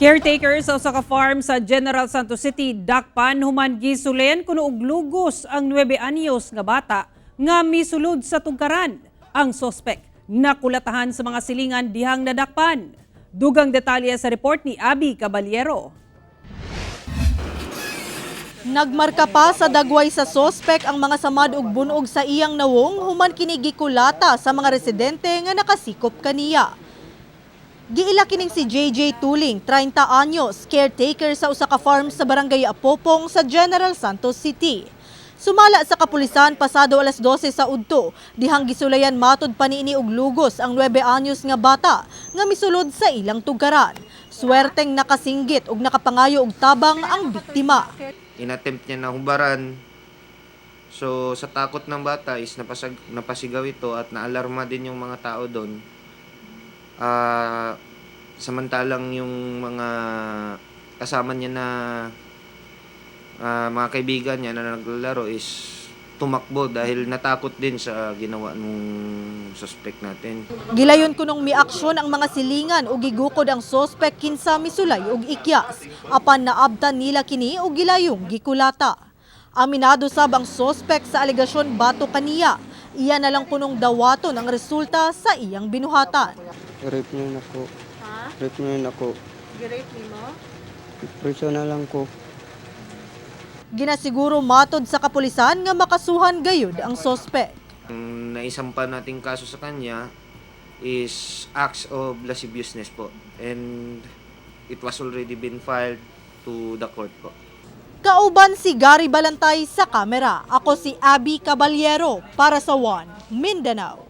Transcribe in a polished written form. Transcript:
Caretaker sa usa ka farm sa General Santos City dakpan human gisulayan kuno og lugos ang 9 anyos nga bata nga misulod sa tugkaran. Ang sospek nakulatahan sa mga silingan dihang nadakpan. Dugang detalye sa report ni Abby Caballero. Nagmarka pa sa dagway sa sospek ang mga samad ug bunog sa iyang nawong human kini gikulata sa mga residente nga nakasikop kaniya. Giila kining si JJ Tuling, 30 anyos, caretaker sa usa ka farm sa Barangay Apopong sa General Santos City. Sumala sa kapulisan pasado alas 12 sa udto, dihang gisulayan matod pa niini og lugos ang 9 anyos nga bata nga misulod sa ilang tugkaran. Swerteng nakasinggit ug nakapangayo og tabang ang biktima. Inattempt niya na hubaran. So, sa takot ng bata is napasigaw ito at naalarma din yung mga tao doon. Samantalang yung mga kasama niya na mga kaibigan niya na naglalaro is tumakbo dahil natakot din sa ginawa nung suspect natin. Gilayon kunong miaksyon ang mga silingan ug gigukod ang sospek kinsa misulay og ikyas. Apan naabtan nila kini og gilayong gikulata. Aminado sab ang sospek sa alegasyon batok kaniya. Iya na lang kunong dawaton ang resulta sa iyang binuhatan. Rape niya nako. Ha? Rape niya nako. Gi-rape nimo? Preso na lang ko. Ginasiguro matod sa kapulisan nga makasuhan gayud ang sospek. Ang naisampa nating kaso sa kanya is acts of lasciviousness po. And it was already been filed to the court po. Kauban si Gary Balantay sa kamera. Ako si Abby Caballero para sa One Mindanao.